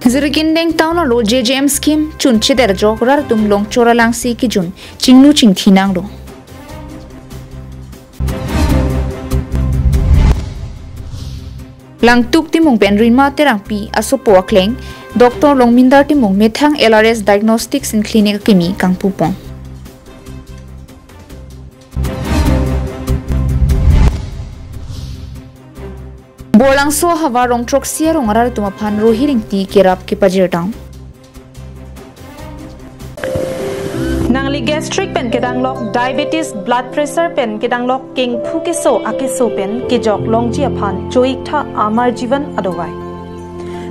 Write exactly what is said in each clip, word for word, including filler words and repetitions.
Jirikindeng town arlo J J M scheme chun chederjok rat atum longchor alangsi kejun chinglu chingthi nanglo. Langtuk Timung pen Rina Terangpi asopo akleng Doctor Longmindar Timung methang L R S Diagnostics and Clinic akimi kangpupon. Borlangso ahavar rong throksi arong arat atum aphan Rohi Ingti kerap kepajir dam. Nangli gastric pen kedanglok, diabetes, blood pressure pen kedanglok, kengphu keso akeso pen kejok longji aphan cho-ik tha Amar Jeevan adawai.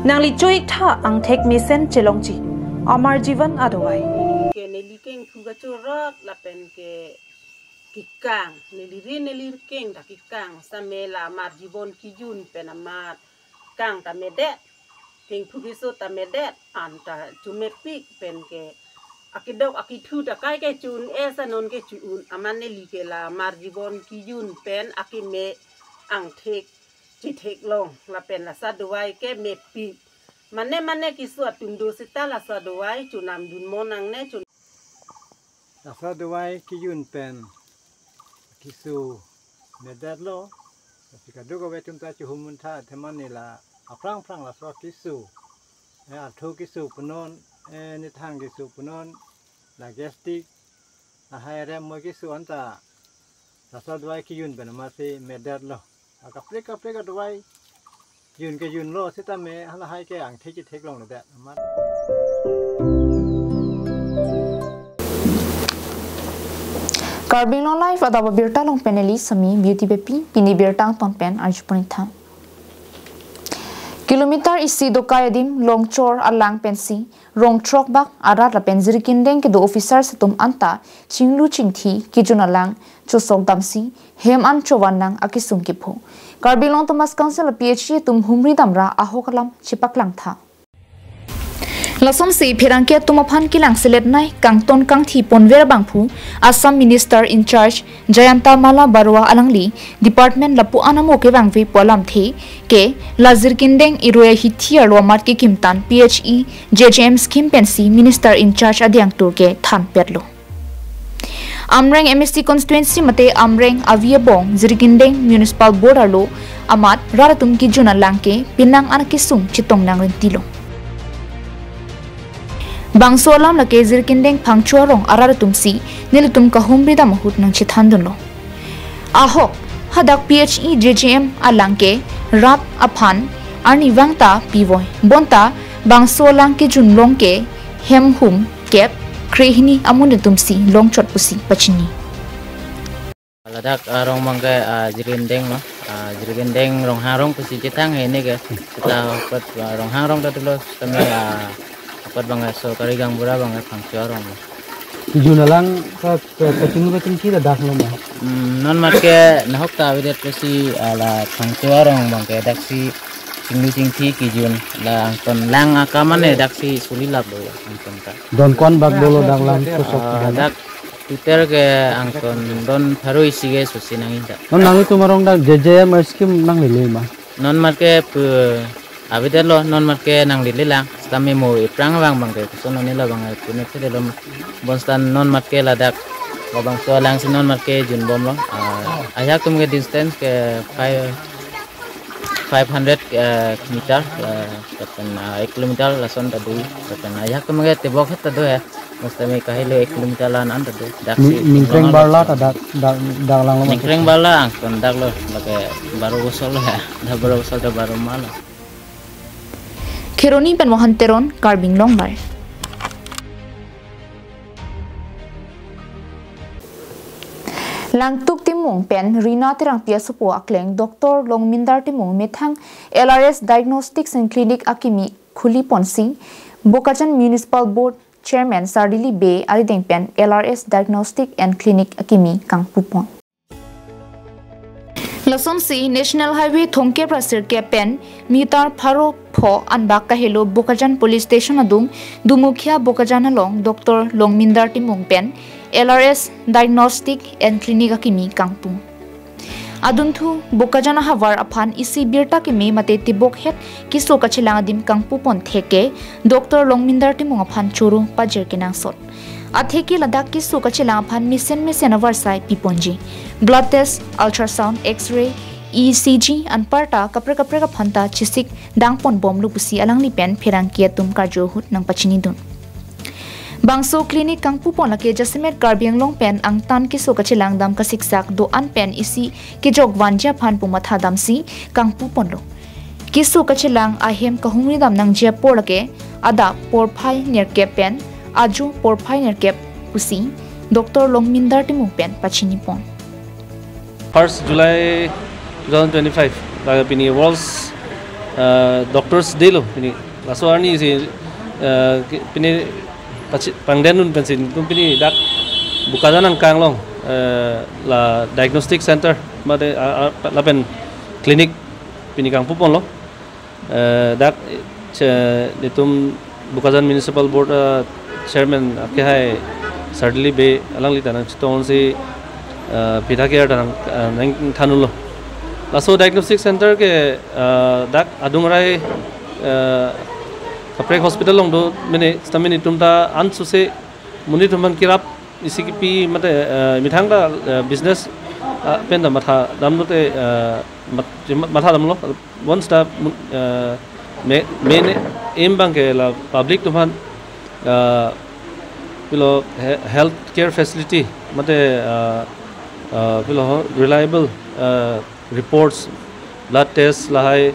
Nangli cho-ik tha angthek mesen chelongji Amar Jeevan adawai. Ke neli kengphu kachorot lapen ke kekang, neli ri neli keng ta kekang, same la Amar Jeevan kejun pen amat kang ta medet, kengphu keso ta medet, an ta chomepik pen ke akedok akethu ta kai ke cho-un-e, sa non ke cho-un, amat neli ke la Amar Jeevan kejun pen akeme angthek chetheklong lapen laso adawai ke mepik. Mane mane keso atum do seta laso adawai chonamdun mo nangne chon. Laso adawai kejun pen keso medetlo. Lasi kadokave atum ta chohum un tha, athema neli la aphrang aphrang laso keso, eh, artho keso punon, eh, nithang keso punon, la gastric, lahai rem moi keso anta laso adawai kejun pen amatsi medetlo. Akaprek kaprek adawai jun kejunlo sitame halahai ke angthek chetheklongledet amat. Karbi Anglong Live adap abirta along pen neli Sami Beauty Beypi, pini birta angton pen arjupon-ik tha. Kilometer isi dokai adim longchor alang pensi rong throk bak arat lapen Jirikindeng kedo officers atum anta chinglu chingthi kejun alang chosok damsi hem an chovan nang akesung kepho. Karbi Anglong Autonomous Council a P H E atum humri damra ahok alam chepaklang tha. Lasonsi pherangke atum aphan kelang selet nai kangton kangthi ponver abangphu Assam Minister in charge Jayanta Malla Baruah alangli department lapu-an amo kevangve pu alamthe ke la Jirikindeng Iroi ahithi arlo amat kekimtan P H E J J M scheme pensi Minister in charge adeng atur kethanpetlo. Amreng M A C constituency mate Amreng avi abong Jirikindeng Municipal Board arlo amat rat atum kejun alang ke penang an kesung chetong nang rentilo. Bangso alam lake Jirikindeng Phangcho arong arat atumsi nelitum kahumri dam ahut nangchethandunlo. Ahok hadak P H E J J M alang ke rat aphan arnivang ta pivoi. Bonta bangso alang kejunlong ke hem hum kep krehini amonit atumsi longchot pusi pachini. Ladak arong abangke, ah, Jirikindeng lo. Ah, Jirikindeng Ronghang arong pusi chethang hini ke. Seta apot, ah, Ronghang arong ta dolo, sitame, ah, apot abangke sorkari gaonbura abangke Phangcho arong lo. Kejun alang ka, ka, kachinglu kachingthi ladak lo ma? Hmm, non amat ke nahok ta avedet pusi, ah, la Phangcho arong abangke daksi chinglu chingthi kejun, la angton lang akam mane daksi sulilap lo ya angton ta. Don ko-an bak dolo dak lang kosok? Ah, dak total ke angton don pharo isi ke sosi nangji ta. Non nanglitum arong dak J J M scheme nanglele ma? Non amat ke pu avedet lo, non amat ke nanglele lang. Sitame mo ephrang abang abangke koson neli labang pu ne phede lo. Bonsita non amat ke ladak labangso alangsi non amat ke junbomlo. Ah, ajahak atum ke distance ke five, five hundred, eh, meter, eh, lapen, ah, ek kilometer lason ta do, lapen ajahak atum ke tebok het ta do he. Mostly kahelo ek kilometer la-an an ta do. Dak Ni-, si Ningkreng Barla ta dak, dak, dak lang lo. Ningkreng Barla angton dak lo, lake baro bosor lo he. Dak baro bosor ta baro ma lo. Kheroni pen Mohan Teron, Karbi Anglong Live. Langtuk Timung pen Rina Terangpi asopo akleng Doctor Longmindar Timung methang L R S Diagnostics and Clinic akimi khuliponsi Bokajan Municipal Board Chairman Sardili Bey arideng pen L R S Diagnostic and Clinic akimi kangpupon. Lasonsi National Highway thomkep ra sirkep pen meter pharo pho anbak kahelo Bokajan Police Station adung Dumukhia Bokajan along Doctor Longmindar Timung pen L R S Diagnostic and Clinic akimi kangpu. Adunthu Bokajan ahavar aphan isi birta keme mate tebok het keso kachelang adim kangpupon thek ke Doctor Longmindar Timung aphan choro pajir kenangsot. Atheke ladak keso kachelang aphan mesen mesen avarsai piponji. Blood test, ultrasound, X-ray, E C G anparta kaprek kaprek aphanta chesik dangpon bomlo pusi alangli pen pherangke atum karju ahut nangpachinidun. Bangso clinic kangpupon lake jasemet Karbi Anglong pen angtan keso kachelang dam kasiksak do-an pen isi kejok vanji aphan pu matha damsi kangpuponlo. Keso kachelang ahem kahumri dam nangji apor lake adap porphai nerkep pen ajo porphai nerkep pusi Doctor Longmindar Timung pen pachinipon. First July two thousand twenty-five, la pini World's uh, Doctors Day lo pini. Laso arni si uh, ki- pini pachi- pangdendun pensi itum pini dak Bokajan angkang along uh, la diagnostic center mate uh, uh, lapen clinic pini kangpuponlo. Eh, dak che- itum Bokajan Municipal Board ah, Chairman akehai Sardili Bey alangli ta nangchetongsi ah, pithak er ta nang ah, nangthanlo. Laso diagnostic center ke ah, dak adung rai ah, kaprek hospital along do mene stamin itum ta ansose monit atum aphan kerap isi kipi mate eh, methang ta eh, business ah, pen ta matha damlo te eh, mat- matha damlo. Once ta mun- eh, me- main aim abang ke la public atum aphan eh, pilo he- health care facility mate eh, eh, pilo ho reliable eh, reports, blood test lahai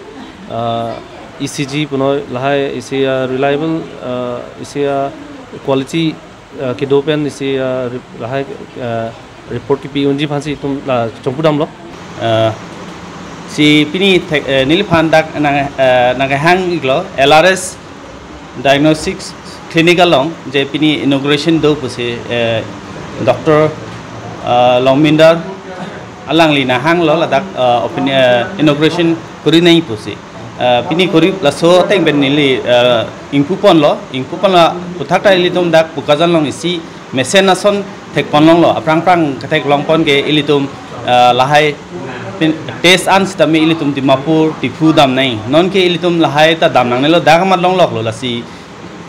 eh, E C G punoi lahai isi eh, reliable eh, isi eh, quality eh, kedo pen isi eh, re- lahai eh, report kipi unji aphansi itum la chongpu damlo. Eh, si pini thek- eh, neliphan dak nang eh, nangkehang iklo L R S Diagnostics Clinic along je pini inauguration do pusi eh, Doctor eh, Longmindar alangli nanghanglo ladak eh, opini- eh, inauguration kori nai pusi. Eh, pini kori laso ateng pen neli eh, ingpuponlo, ingpuponlo puthak ta ilitum dak Bokajan along isi mesen ason thekponlonglo, aphrang phrang ketheklongpon ke ilitum eh, lahai pin- test an sitame ilitum Dimapur, Diphu dam nai. Non ke ilitum lahai ta dam nangnelo, dak amat longloklo lasi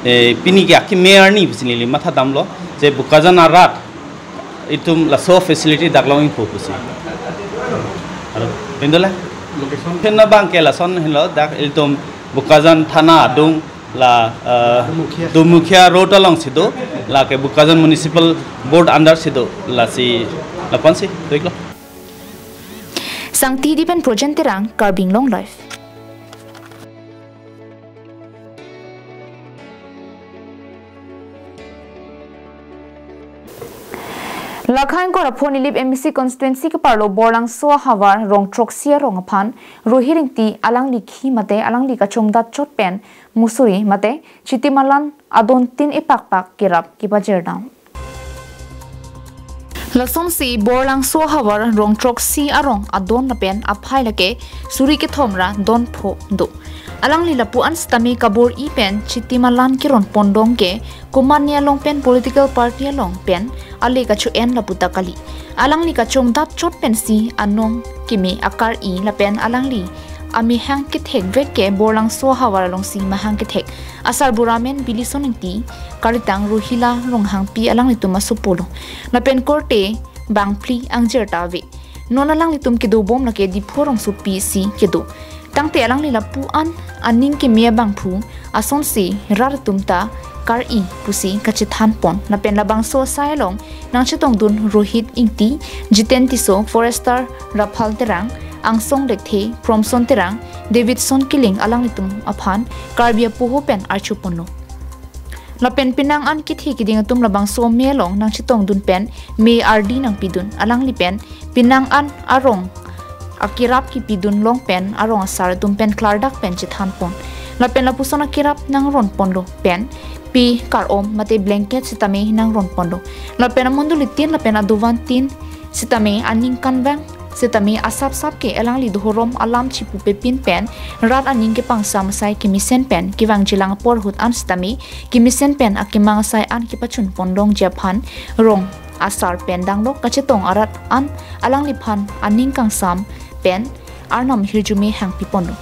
eh, pini ke akeme arni pusi neli matha damlo je Bokajan arat itum laso facility dak long ingpu pusi. Aro, pindola? Location? Pin abang ke lason henlo dak ilitum Bokajan Thana adung la eh, Dumukhiya. Dumukhiya Road alongsi do, lake Bokajan Municipal Board under si do, lasi lapuansi, do iklo. Sangti Hidi pen Projen Terang, Karbi Anglong Live. Lakha ingkoi ra pho Nilip M A C constituency keparlo Borlangso ahavar Rongtroksi arong aphan Rohit Ingti alangli khi mate alangli kachongdat chot pen musuri mate chitimalan adon tin epakpak kerap kepajir dam. Lasonsi Borlangso ahavar Rongtroksi arong adon lapen aphai lake suri kethom ra don pho do. Alangli lapu-an sitame kabor-i pen chitimalan keron pondong ke komatne along pen political party along pen ale kacho-en lapu ta kali. Alangli kachongdat chot pensi anong keme akar-i lapen alangli amehang kethek vek ke Borlangso ahavar alongsi mahang kethek asarbura amen Bilison Ingti, karitang Rohila Ronghangpi alanglitum asopo lo. Lapen korte bangphli angjir ta ave. Non alanglitum kedobom lake Diphu rongsopi si kedo. Tangte alangli lapu-an aning keme abangphu asonsi rat atum ta kar-i pusi kachethanpon. Lapen labangso asai along nangchetongdun Rohit Ingti, Jiten Tisso, Forester Raphal Terang, Angsong Lekthe, Promson Terang, Davidson Killing alanglitum aphan Karbi apoho pen archuponlo. Lapen penang an kethe keding atum labangso me along nangchetongdun pen me ardi nangpidun. Alangli pen penang an arong akerap kepidun long pen arong asar atum pen klardak pen chethanpon. Lapen lapuson akerap nangronponlo pen pe kar-om mate blanket sitame nangronponlo. Lapen amondoli tin lapen adovan tin sitame aningkanvang sitame asapsap ke alangli dhorom alam chipupepin pen rat aning kepangsam asai kemesen pen kevangjilang apor ahut an sitame kemesen pen akemang asai an kepachunpon longji aphan rong asar pen danglo kachetong arat an alangliphan aning kangsam pen Arnam ahirjume hangpiponlo.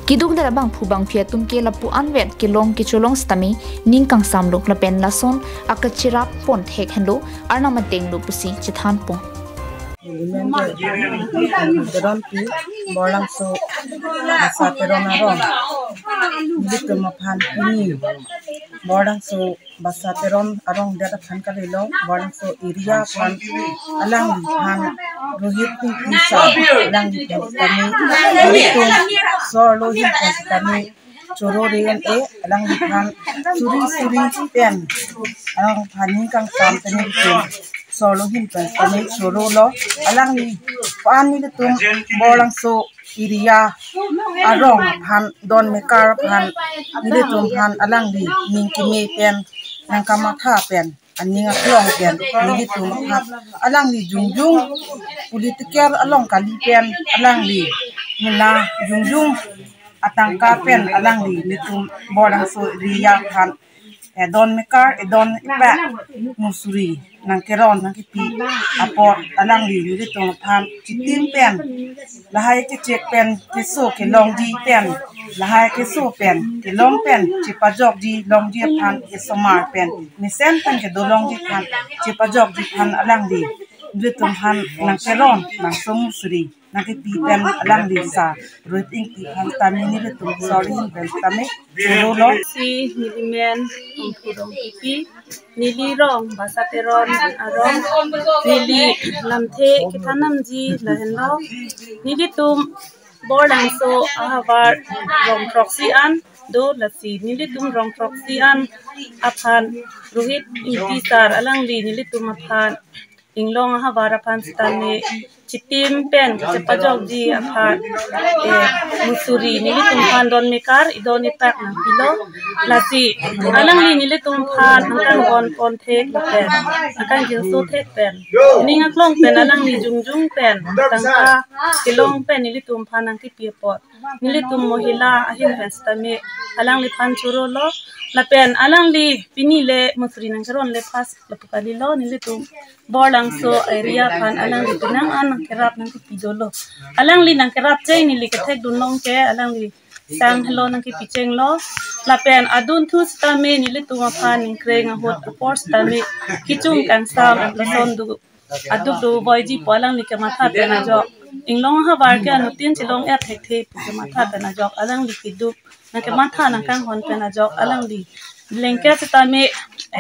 Keduk dara bangphu bangphi atum ke lapu anvet kelong kecholong sitame ning kangsamlo lapen lason akacherap pon thek henlo Arnam atenglo pusi chethanpon. Teronpi Borlangso Basa Teron arong. Nelitum aphan pini Borlangso Basa Teron arong det aphan kalilo, Borlangso area aphan alangliphan Rohit Ingti sir alangliphan sitame nelitum sorlo hin pen sitame choro re-un-e, alangliphan suri suri pen alangliphan ning kangsam pen nelitum sorlo hin pen sitame chorolo. Alangliphan nelitum Borlangso area arong aphan don mekar aphan nelitum aphan alangli ning keme pen nangkamatha pen aning aklong pen nelitum aphan alangli jongjong political along kali pen alangli mena jongjong atangka pen alangli nelitum Borlangso area aphan edon mekar, edon ipak, musuri nangkeron nangkepi apot alangli nelitum aphan chitim pen lahai kechek pen keso kelongji pen lahai keso pen kelong pen chepajokji longji aphan kesomar pen mesen pen kedolongji aphan chepajokji aphan alangli nelitum aphan nangkeron nangsong musuri nangkepi pen alangli sir Rohit Ingti aphan sitame nelitum sorlo hin pen sitame chorolo. Si nelimen Ongphu Rongpipi, neli rong Basa Teron arong, neli lamthe kethan namji lahenlo. Nelitum Borlangso ahavar rong throksi an do, lasi nelitum rong throksi an aphan Rohit Ingti sir alangli nelitum aphan inglong ahavar aphan sitame chitim pen chepajokji aphan, eh, musuri nelitum aphan don mekar edon ipak nangpilo. Lasi alangli nelitum aphan nangkanghon pon thek pen nangkangjinso thek pen ning aklong pen alangli jongjong pen tangka kelong pen nelitum aphan nangkepi apot nelitum mohila ahin pen sitame alangliphan chorolo. Lapen alangli pini le musuri nangkeron le first lapu kalilo, nelitum Borlangso area aphan alangli penang an nangkerap nangkepi dolo. Alangli nangkerap cheng neli kethekdun long ke alangli sang helo nangkepi chenglo. Lapen adunthu sitame nelitum aphan ningkreng ahut apor sitame kechung kangsam lason do aduk dovoiji pu alangli kematha pen ajok. Inglong ahavar ke anuttin chelong-et thekthe pu kematha pen ajok alangli keduk nangkematha nangkanghon pen ajok alangli lengke sitame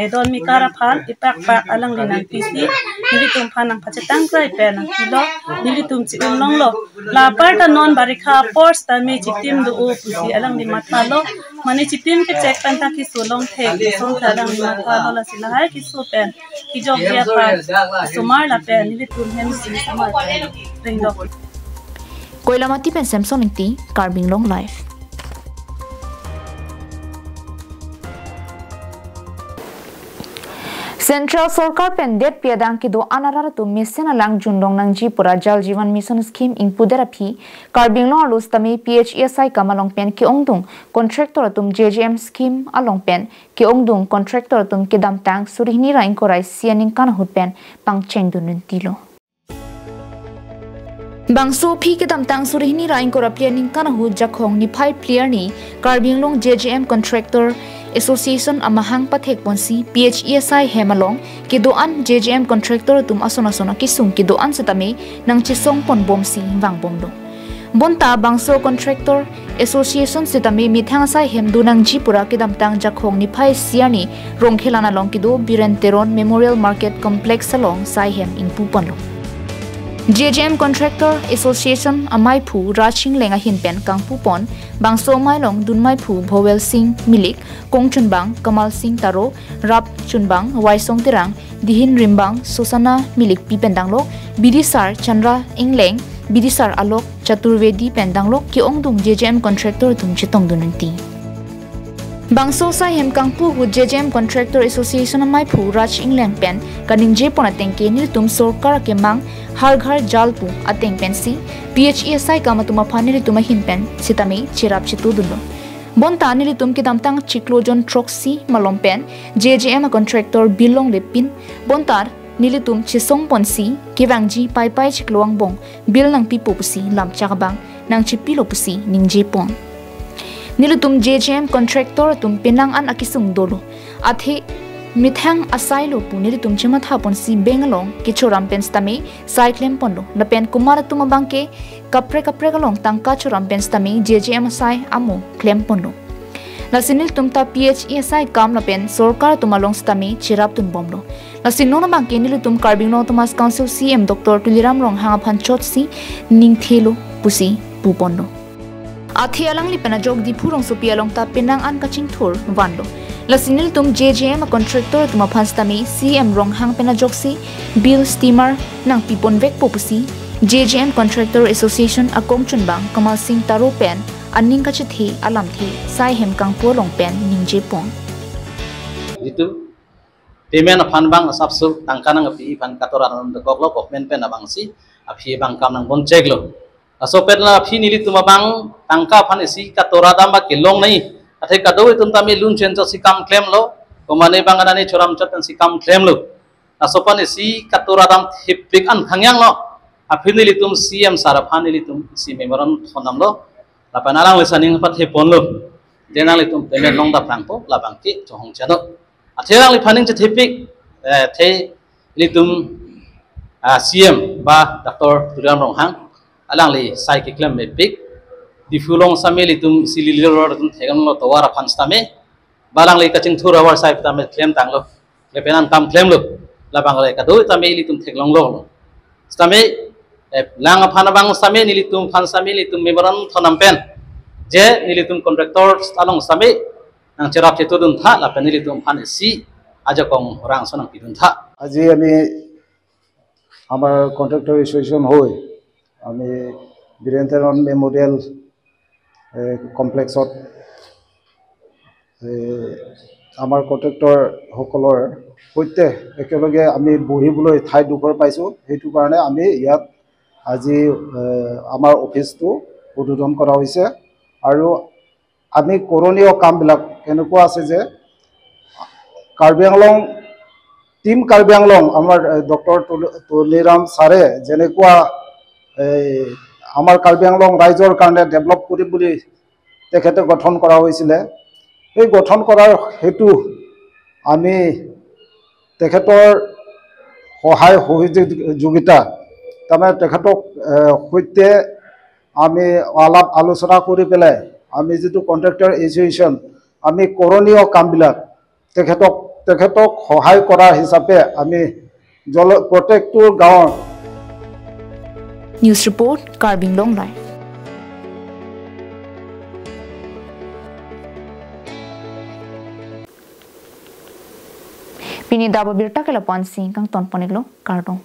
edon mekar aphan ipak pak alangli nangpisi nelitum aphan nangpachetang krai pen nangpilo, nelitum chi-un longlo. La apar ta non barikha apor sitame chitim do-o pusi alangli mathalo. Mane chitim kechek pen ta keso long thek, lason ta alangli mathalo, lasi lahai keso pen kejokji aphan somar lapen nelitum hem si somar pen ringdok. Koilamati pen Samson Ingti, Karbi Anglong Live. Central Sorkar pen detpi adang kedo-an arat atum mesen alang junlong nangji pura Jal Jeevan Mission Scheme ingpudet aphi Karbi Anglong arlo sitame P H E S I kam along pen ke-ongdung contractor atum J J M scheme along pen ke-ongdung contractor atum kedamtang suri hini ra ingkoi ra isi aningkan ahut pen pangchengdun nangtilo. Bangso aphi kedamtang suri hini ra ingkoi ra phli aningkan ahut Jakhong niphai phli arni Karbi Anglong J J M Contractor Association amahang pathek ponsi P H E S I hem along kedo-an J J M contractor atum ason ason akesung kedo-an sitame nangchesong pon bomsi vangbomlo. Bonta bangso contractor Association sitame methang asai hem do nangji pura kedamtang Jakhong niphai isi arni Rongkhelan along kedo Biren Teron Memorial Market Complex along sai hem ingpu ponlo. J J M Contractor Association amaiphu Raj Ingleng ahin pen kangpu pon bangso amei along dunmaiphu Bhowel Singh Milik, kongchunbang Kamal Singh Taro, rap chunbang Waisong Terang, dihin rimbang Sosana Milikpi pen danglo, bidisar Chandra Ingleng, bidisar Alok Chaturvedi pen danglo ke-ongdung J J M contractor atum chetongdun nangti. Bangso sai hem kangpu ahut J J M Contractor Association amaiphu Raj Ingleng pen kaningje pon ateng ke nelitum sorkar akemang Har Ghar Jal pu ateng pensi P H E S I kam atum aphan nelitum ahin pen sitame cherap chetudunlo. Bonta nelitum kedamtang chiklo jon throksi malom pen J J M a contractor bill longle pin, bonta nelitum chesong ponsi kevangji Paipai chiklo angbong bill nangpipo pusi lamchak abang nangchipilo pusi ningje pon. Nelitum J J M contractor atum penang an akesung dolo. Athe methang asai lo pu nelitum chematha ponsi bank along kechoram pen sitame sai klem ponlo. Lapen komat atum abang ke kaprek kaprek along tangka choram pen sitame J J M asai amo klem ponlo. Lasi nelitum ta P H E asai akam lapen sorkar atum along sitame cherapdun bomlo. Lasi non abang ke nelitum Karbi Anglong Autonomous Council C M Doctor Tuliram Ronghang aphan chotsi ningthelo pusi pu ponlo. Athe alangli pen ajok Diphu rongsopi along ta penang an kachingthur vanlo. Lasi nelitum J J M a contractor atum aphan sitame C M Ronghang pen ajoksi bill steamer nangpi ponvekpo pusi J J M Contractor Association akongchunbang Kamal Singh Taro pen aning kachethe alamthe sai hem kangpu along pen ningje pon. Jitu payment aphan abang asapso tangka nangpi aphan katora nang dekoklo, government pen abangsi aphi abang kam nangboncheklo. Laso pen la aphi nelitum abang tangka aphan isi katora dam ba kelong nai. Athe kadokave atum tame lun chen chotsi kam klemlo. Komane abang anani choram chot pensi kam klemlo. Laso pen isi katora dam thepik an khangyanglo. Aphi nelitum C M sir aphan nelitum isi memorandum thondamlo. Lapen alangli si aning pathe ponlo. Je nanglitum payment longdap nangpo, labang ke chohong cheno. Athe alangliphan ning chethepik, eh, athe nelitum, ah, C M ba Doctor Tuliram Ronghang, alangli sai keklem mepik. Diphu along sitame nelitum isi lili road atum theklonglo tovar aphan sitame. Ba alangli kachingthur avar sai sitame klem tanglo. Klepenan kam klemlo. Labang le kadokave tame nelitum theklonglo. Sitame, eh, lang aphan abang sitame nelitum aphan sitame nelitum memorandum thondam pen. Je nelitum contractor along sitame nangcherap chetudun tha lapen nelitum aphan isi ajakong rangso nangpidun tha. আজি আমি আমাৰ contractor association হৈ আমি বীৰেণ তেৰণ মেমৰিয়েল কমপ্লেক্সত আমাৰ কণ্ট্ৰেক্টৰসকলৰ সৈতে একেলগে আমি বহিবলৈ ঠাইডোখৰ পাইছোঁ। সেইটো কাৰণে আমি ইয়াত আজি আমাৰ অফিচটো উদ্বোধন কৰা হৈছে। আৰু আমি কৰণীয় কামবিলাক এনেকুৱা আছে যে কাৰ্বি আংলং, টিম কাৰ্বি আংলং, আমাৰ ডক্টৰ তুলিৰাম ছাৰে যেনেকুৱা এই আমাৰ কাৰ্বি আংলং ৰাইজৰ কাৰণে ডেভেলপ কৰিম বুলি তেখেতে গঠন কৰা হৈছিলে, সেই গঠন কৰাৰ হেতু আমি তেখেতৰ সহায় সহযোগিতা, তাৰমানে তেখেতক সৈতে আমি আলাপ আলোচনা কৰি পেলাই আমি যিটো কণ্ট্ৰেক্টৰ এছ'চিয়েশ্যন, আমি কৰণীয় কামবিলাক তেখেতক তেখেতক সহায় কৰা হিচাপে আমি জল প্ৰত্যেকটো গাঁৱৰ News report, Karbi Anglong Live. Pini daba birta ke lapu-an si kangton pon-iklo, kardom.